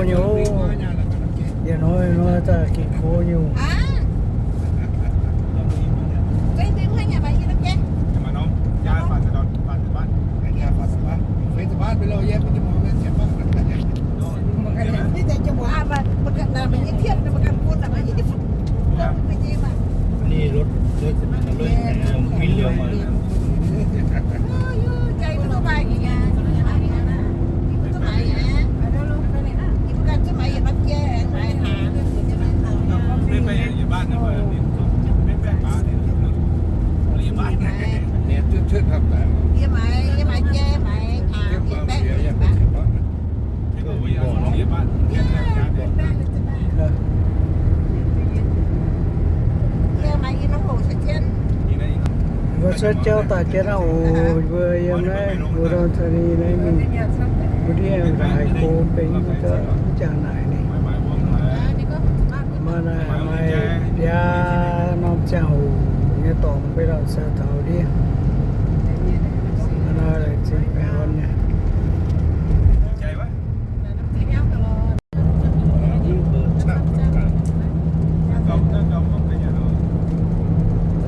Nyei, yietc hnoi hnoi daaih ging go nyei. Ninh รถ รถ รถ Mbuo cuotv jauv daaih jienv naaiv oc, mbuo yiem naaiv Udon Thani naaiv mingh, mbuo ndiev haaix go benx mbuo gauh mv jangx naaic ninh. Maaih naaic maaih biaa norm ziangh hoc nyei dorngx mbuo lauh se taux ndiev. Hnangv naaiv laengz zingh baengh orn nyei.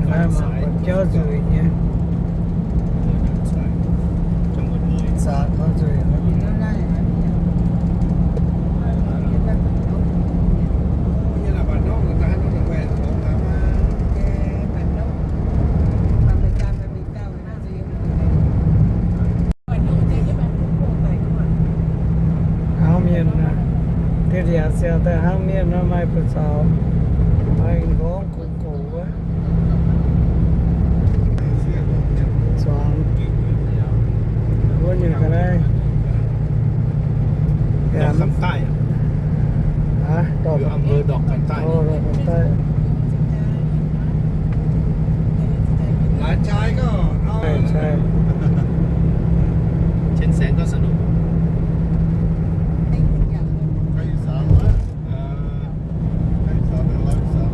Mangc buatc jauv nzueic nyei. Nzueic. Hnangv mienh, dieh liuz siang daaih hnangv mienh nor maaih buoz zaux, maaih m'nqorngv kungx gox wuov. Zuangx wuov nyungc ga'naaiv. Ndortv Ga'naaiv. Aa, ndortv Ga'naaiv. Ndortv Ga'naaiv. หลานชายก็เอา ใช่ เชียงแสนก็สนุก ใครสามวะ เออ ใครสาม เป็นร้อยสาม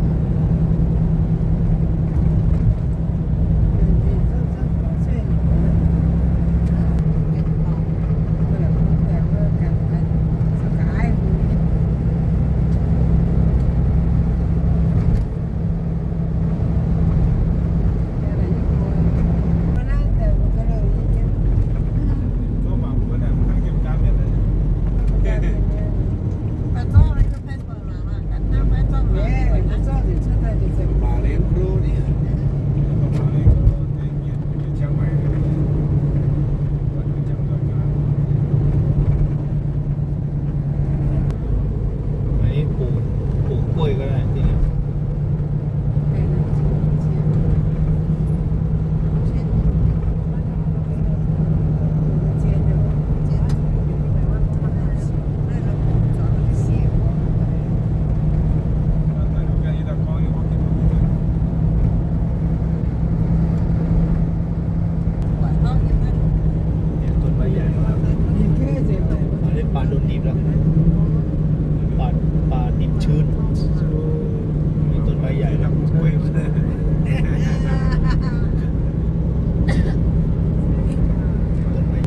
อันนี้ปลูก ปลูกกล้วยก็ได้ที่นี่ เนี่ยต้นไม้ใหญ่มาก อันนี้ป่าดงดิบแล้ว ป่า ป่าดิบชื้น มีต้นไม้ใหญ่แล้ว ต้นไม้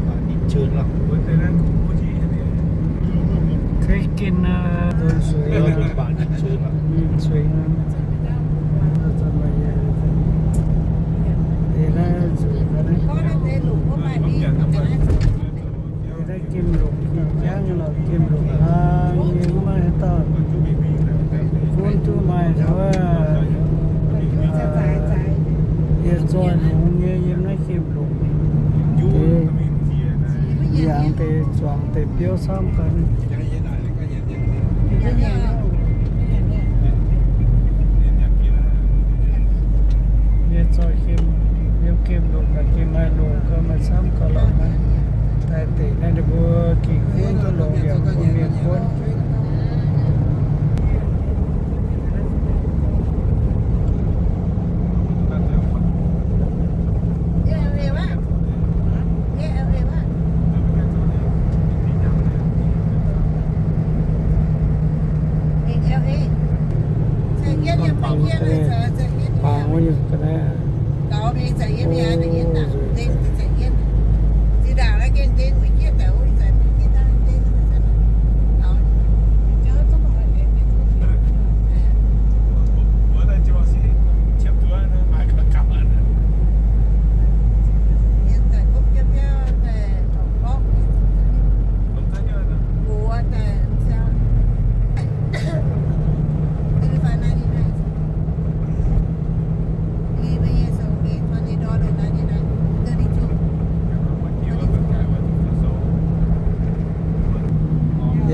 ป่าดิบชื้นแล้ว เคยกินนะ ต้นสวย ป่าดิบชื้นแล้ว อืม สวยงาม ต้นไม้ใหญ่ ดีนะ สวยนะ ได้เกมหลงขี่ช้าง เราเกมหลงทาง ยังไม่ต่อ คนทั่วไป แต่ว่า เอ่อ เอซอยหลงเนี่ย ยังไม่เกมหลง เออ อย่างแต่สองแต่เปรี้ยวซ้ำกัน Mienh zoih gem, liuz gem longc gaax gem maaih longc gaax maaih camv gauh lorqc naaiv. Daaih deix naaiv ninh mbuo ging kuonv duqv longx yaac bun mienh kuonv. Bang wuov nyungc ga'naaiv.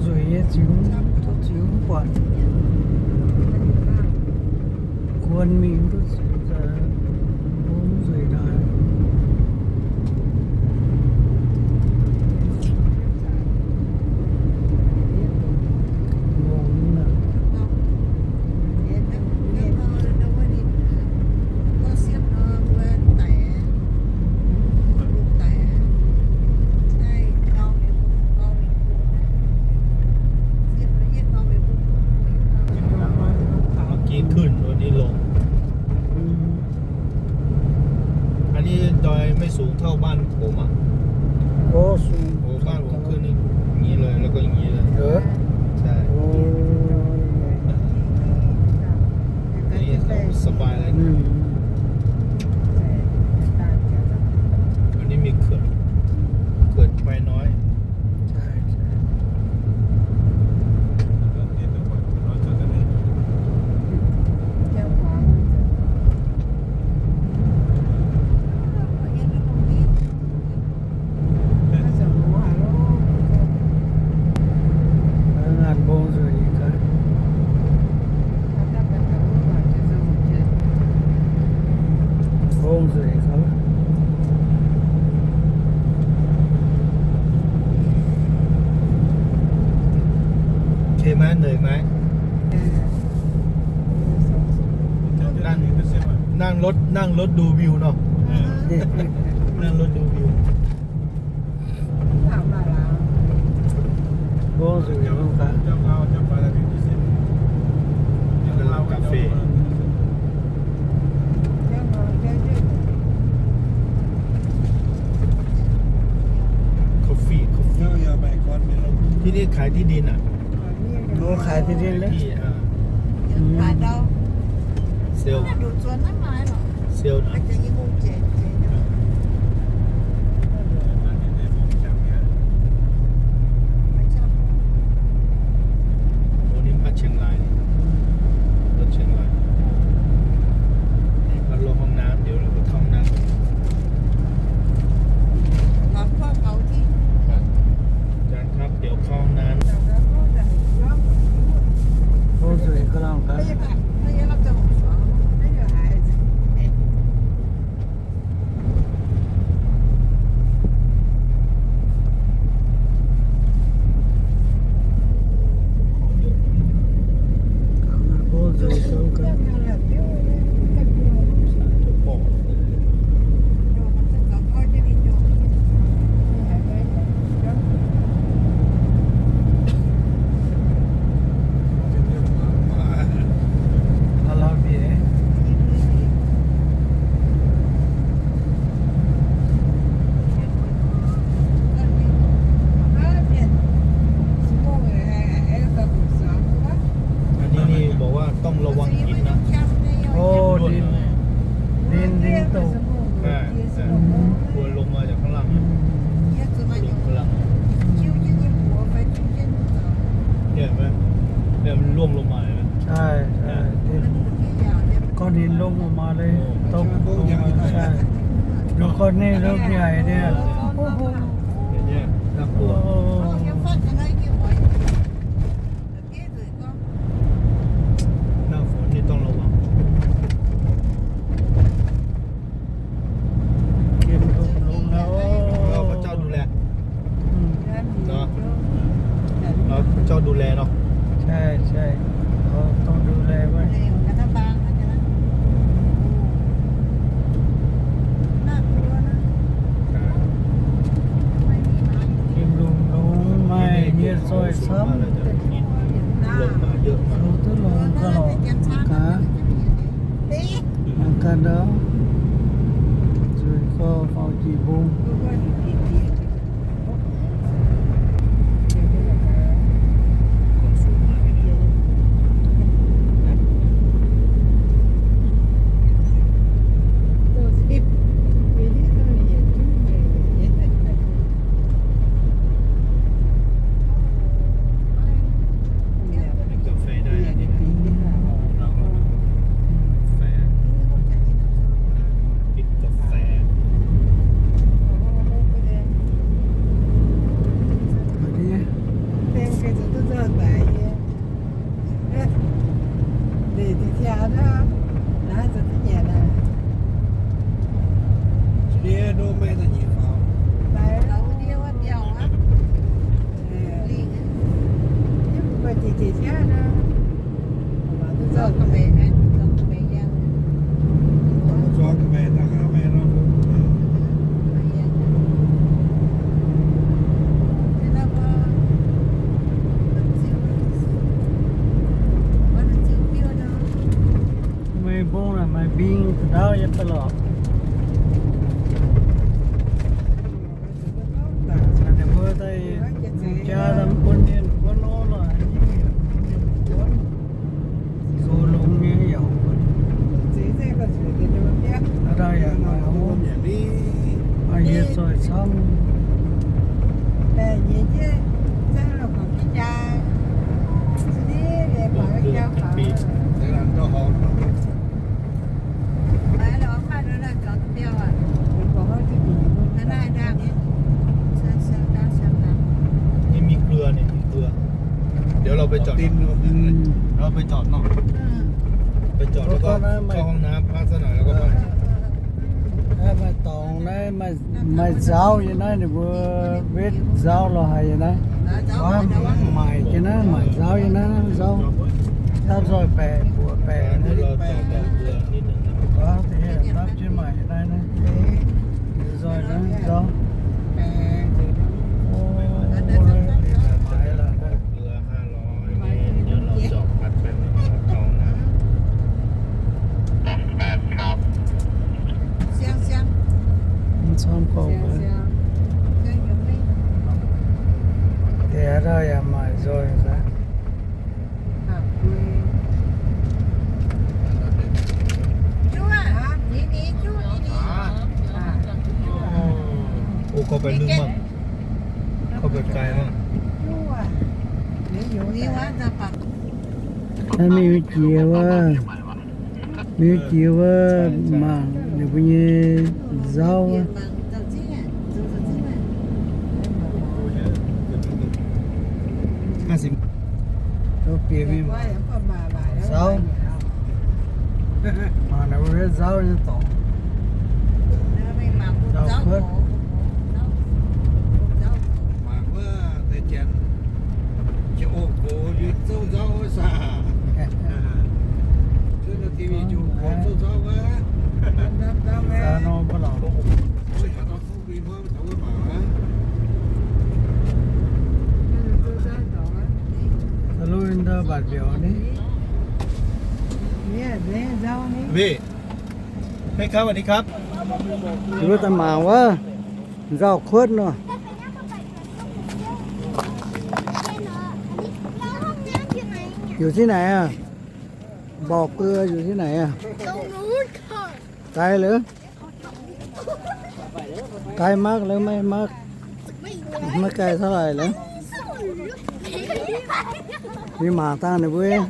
Nzueic nyei ziux, duqv ziux mv buatc. Guon mingh duqv ziux, mbong nzueic daaih. Mbong naaic. Hnangv jiex kuinx wuov ni longc. Hnangv ni doix maiv sungx taux baanh oc maah. Oc, sungx. Oc, baanh oc kuinx ni, nyei lorqc, la'guaih nyei lorqc. Ov. Cai. Oc. Ni sbaaix lorqc. Hnangv ni mingh kuinx, kuinx baih noi. Oc, maiv nzueic maiv. Nanc, nanc รถ, nanc รถ ดูวิว nor. Nanc รถ ดูวิว. Mbong nzueic. Cà phê. Coffee, coffee. ที่นี่ขายที่ดินอ่ะ. Oc, ขายที่ดินเลย. ที่ อ่า อืม เซลล์ เซลล์นะ โอ้ นี่มาเชียงราย รถเชียงราย นี่พัดลมห้องน้ำ เดี๋ยวเราไปเข้าห้องน้ำ ถามพ่อเขาที่ อาจารย์ครับ เดี๋ยวเข้าห้องน้ำ โอ้ สวยก็ลองครับ ไม่ใช่ผัก ไม่ใช่เราจะหกสอง ไม่เหลือหาย อันนี้นี่บอกว่าต้องระวังหินนะ โอ้ ดิน ดิน ดินตก อ่า อ่า ควรลงมาจากข้างล่างนะ ลงข้างล่าง เนี่ยเห็นไหม เนี่ยมันร่วงลงมาเห็นไหม ใช่ ใช่ ก้อนหินร่วงลงมาเลย ตกลงมา ใช่ ดูก้อนนี้ลูกใหญ่เนี่ย โอ้โห อย่างเงี้ย น่ากลัว โอ้โห หน้าฝนนี่ต้องระวัง เตรียมลง ลงแล้ว เราพระเจ้าดูแล อืม เนาะ เราพระเจ้าดูแลเนาะ ใช่ ใช่ เราต้องดูแลไว้ รัฐบาลเขาจะ น่ากลัวนะ เตรียมลง ลงไม่เยอะซอยซ้ำ ลงมาเยอะมาก เขาต้องลงตลอดนะ เหมือนกันเนาะ สุดก็เอากี่โมง กาแฟได้นะนี่ เราก็กาแฟ กินกาแฟ Meih mbong naaic maaih mbing ndau yiem daaih lorqc. Ninh mbuo daaih jaa daaih bun mienh buonv nor lorqc, ninh mbuo buonv zoux longx nyei yaac buonv. Aa, daaih yaac maaih hov, maaih yietc zoih camv. Ninh mingh เกลือ ninh mingh เกลือ. เดี๋ยวเราไปจอด เราไปจอดนอก ไปจอดแล้วก็เข้าห้องน้ำพักสักหน่อยแล้วก็ไป Maaih dorngx naaiv, maaih nzauv yiem naaiv, ninh mbuo wetv nzauv lorz haic yiem naaiv. Maaic jienv naaiv, maaic nzauv yiem naaiv, nzauv dapv nzoih baeqc, mbuoqc baeqc naaiv. Dapv jienv maaic yiem naaiv naaiv. Nzoih naaiv nzauv. Mv camv gorngv, deix ndau yaac maaic nzoih aqv. Ov, gorngv baeqc lungh mangc, gorngv baeqc gaih mangc. Naaiv mingh jiex wuov, mingh jiex wuov mangc ninh mbuo nyei nzauv wuov. Bieqc mingh mangc nzauv. Mangc ninh mbuo nyei nzauv nyei dorngx. Nzauv kuotv. Mangc wuov, deix janx, janx ong-gox liuz zouv nzauv saah. Zouv nzauv wuov. Hello, in the bạt biểu ni. Mbe. Hey, ครับ สวัสดีครับ. Wuov daaih mangc wuov, nzauv kuotv nor. อยู่ที่ไหนอ่ะ? Mborqc Gưa อยู่ที่ไหนอ่ะ? ไกลหรือ? ไกลมากหรือไม่มาก? ไม่ไกลเท่าไหร่เลย. Mingh mangc dangh ninh mbuo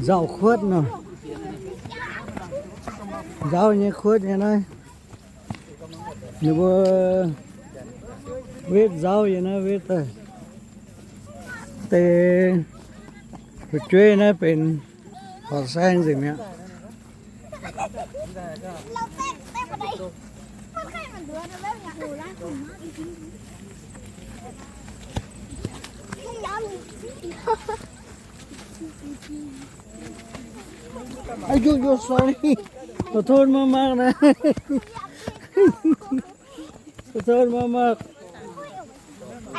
nzauv kuotv nor. Nzauv nyei kuotv nyei naaiv. Ninh mbuo wetv nzauv nyei naaiv, wetv daaih deix fu'jueiv naaiv benx horqc saeng nzengc mi'aqv. Ây, sorry. Khổ thôn mă mă nè. Khổ thôn mă mă.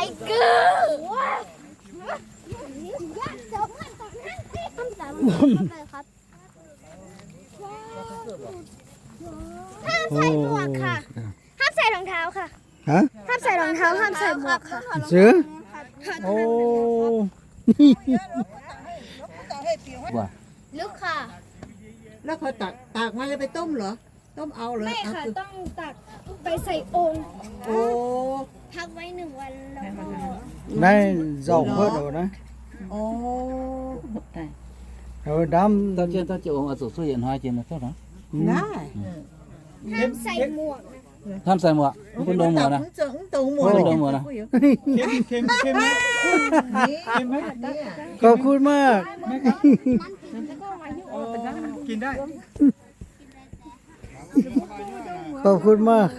Ây, cứ. ห้ามใส่หมวกค่ะ ห้ามใส่รองเท้าค่ะ ฮะ ห้ามใส่รองเท้า ห้ามใส่หมวกค่ะ เสือ โอ้ ลึกค่ะ แล้วเขาตัก ตักมาแล้วไปต้มเหรอ? ต้มเอาเหรอ? ไม่ค่ะ เอา ต้องตักไปใส่โอ่ง โอ้ พักไว้หนึ่งวันแล้วก็ Naaiv nzauv kuotv oc naaiv. โอ้ Heuc ndamv. ห้ามใส่หมวกนะ ห้ามใส่หมวก mv bun ndongc muoc nor. Mv dongc muoc nor. Khov kun maah. ขอบคุณมาก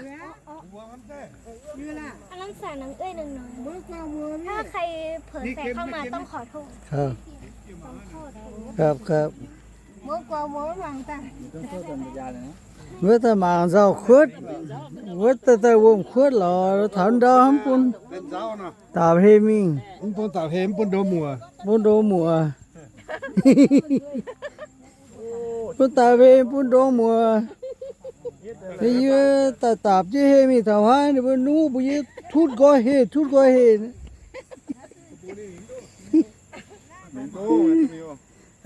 อันนั้นใส่หนังเอื้อยหนึ่งหน่อย ถ้าใครเผลอใส่เข้ามาต้องขอโทษ ครับ ครับ ครับ Wuov daaih mangc nzauh kuotv, wuov daaih daaih wuom kuotv lorz taux ndau hnamv bun daapc hei mingh, bun ndoqv muoc, bun daapc hei bun ndoqv muoc. Yie daaih daapc jienv hei mingh taux haaix ninh mbuo nuqv mbuo yie tutv nqoi hei, tutv nqoi hei.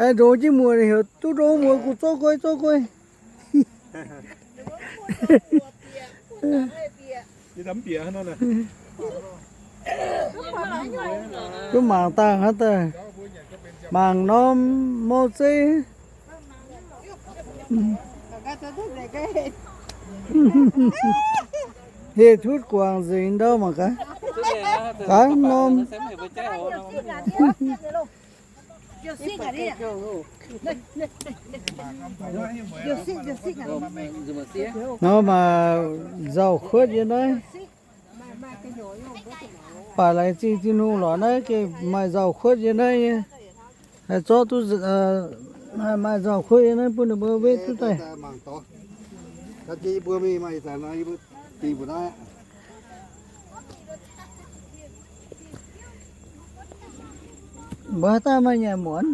Aengx ndongx jienv muoc ninh heuc duqv ndongx muoc, gu'nyuoz zorqv nqoi, zorqv nqoi. Duqv mangc dangh hnangv daaih, mangc norm mouv zeiv. Heh tutv guangc nzengc ndau mangc gaax. Gaax norm. Nor maaih nzauh kuotv yiem naaiv. Baac laengz zingh Tin-Hungh lorqc, naaiv gengh maaih nzauh kuotv yiem naaiv nyei. Haih zorqv duqv, maaih nzauh kuotv yiem naaiv bun ninh mbuo wetv duqv daaih. Mbuo haaix dauh maaih nyanc muonz?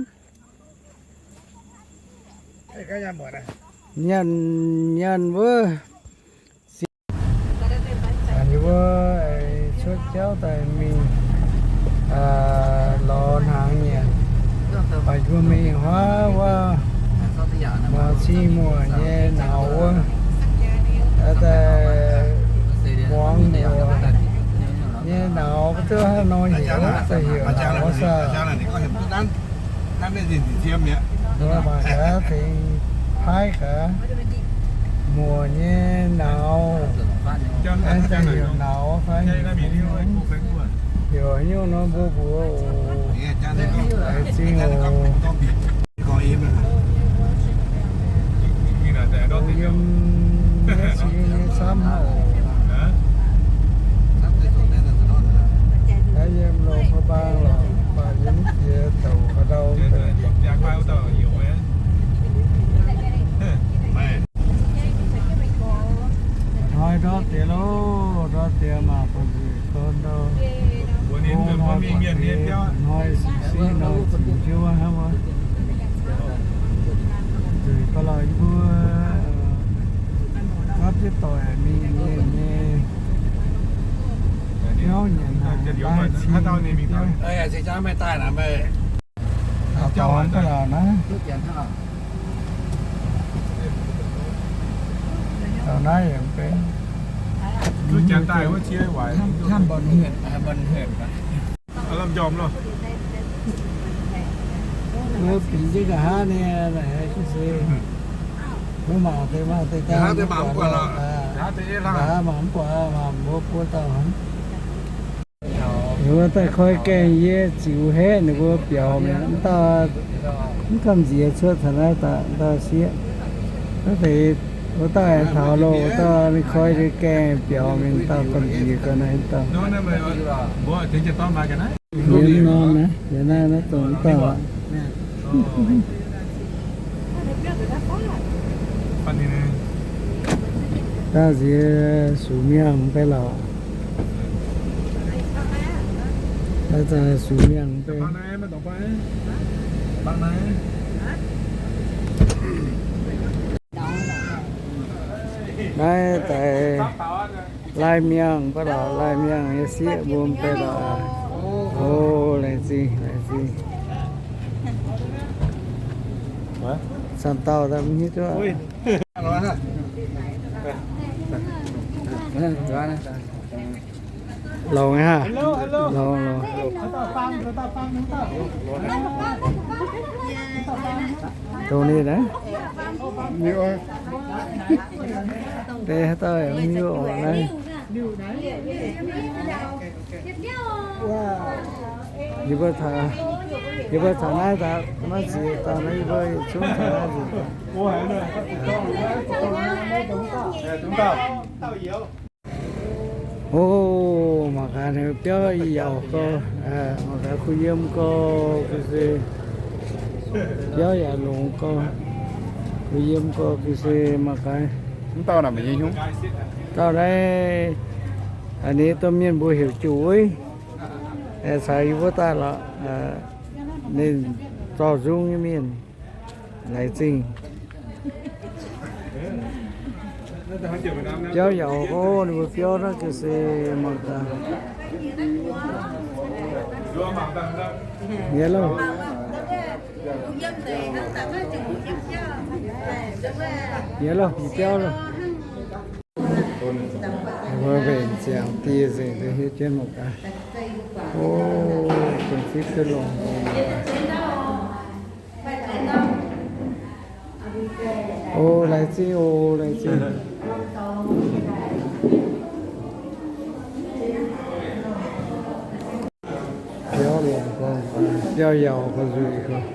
Nyanc, nyanc wuov. Yie mbuo cuotv jauv daaih mingh lorz hnaangx nyanc. Baac yie mbuo mingh huaav wuov, muoz-cing muoc nyei nauz wuov, daaih muangx muoc nyei nauz, mv duqv haaix nor heuc, daaih heuc nauz wuov saah. Mbuo mangc gaax tengx paaiv gaax muoc nyei nauz, daaih heuc nauz fai heuc haaix nyungc nor mbuo mbuox oc. Laengz zingh oc. Yiem naaiv cing nyei camv oc. Naaiv yiem loz ka'baang lorqc, baac yie mv jiex douc ga'ndau. Hnoi ndortv deix loh, ndortv deix mangc buonv-nzueic gau ndau. Hnoi sic siqv nor ziux jienv wuov hnangv wuov. Nzueic gau lorqc, yie mbuo gapv jienv doic mingh nyei nyei. Biauv nyanc hnaangx daaih cing biauv. Taux dorngx ga'lauc naaiv. Taux naaiv yaac mv benx. Wuov bingx jienv nqa'haav nyei, naaic se wuov mangc deix, mangc deix daaih, nqa'haav mangc mv buatc, mangc mbuo buo dauh hnangv. Ninh mbuo daaih koi gaengh yie ziux haeqv ninh mbuo biaux mi'aqv. Mv dauh mv gamh nziex cuotv taux naaiv daaih, dauh sieqv. Naaiv deix wuov dauh aengx taux loh, wuov dauh ninh koi gaengh biaux mingh, dauh gamh nziex gau naaiv dauh. Yiem norm naaiv, yiem naaiv, naaiv dongh mv dauh aqv. Dauh nziex sux miangh mv bei lauc. Dauh za'gengh sux miangh mv bei. Naaiv daaih lai miangh mv bei lauc, lai miangh nyei sieqv mbuo mv bei lauc. O, laengz zingh, laengz zingh. Camv dauh daaih mv hiuv duqv. Longx haic. Longx, longx. Dongh ninh naaiv. Deix haaix dauh yaac mv hiuv oc naaiv. Yie mbuo taux, yie mbuo taux naaiv daaih, maiv nziex daaih naaiv, yie mbuo yietc zungv taux naaiv nziex daaih. O, mangc gaax ninh biauv yaac gorx, mangc gaax kuh yiem gorx ga'sie, biauv yaac longx gorx, kuh yiem gorx ga'sie mangc gaax. Dauh naaiv, ninh domh mienh mbuo heuc Juv Wuiv, caux yie mbuo daaih lorqc. Ninh zorqv nzung nyei mienh, laengz zingh. Biauv yaac oc, ninh mbuo biauv naaiv ga'sie mangc gaax. Yie loh. Yie loh, yie biauv loh. Mbuo mbenc ziangx dieh nzengc deix hiuv jienv mangc gaax. O, dongh zipv duqv longx. O, laengz zingh, o, laengz zingh. Biauv longx gorngv, biauv yaac gorngv nzuih gorngv.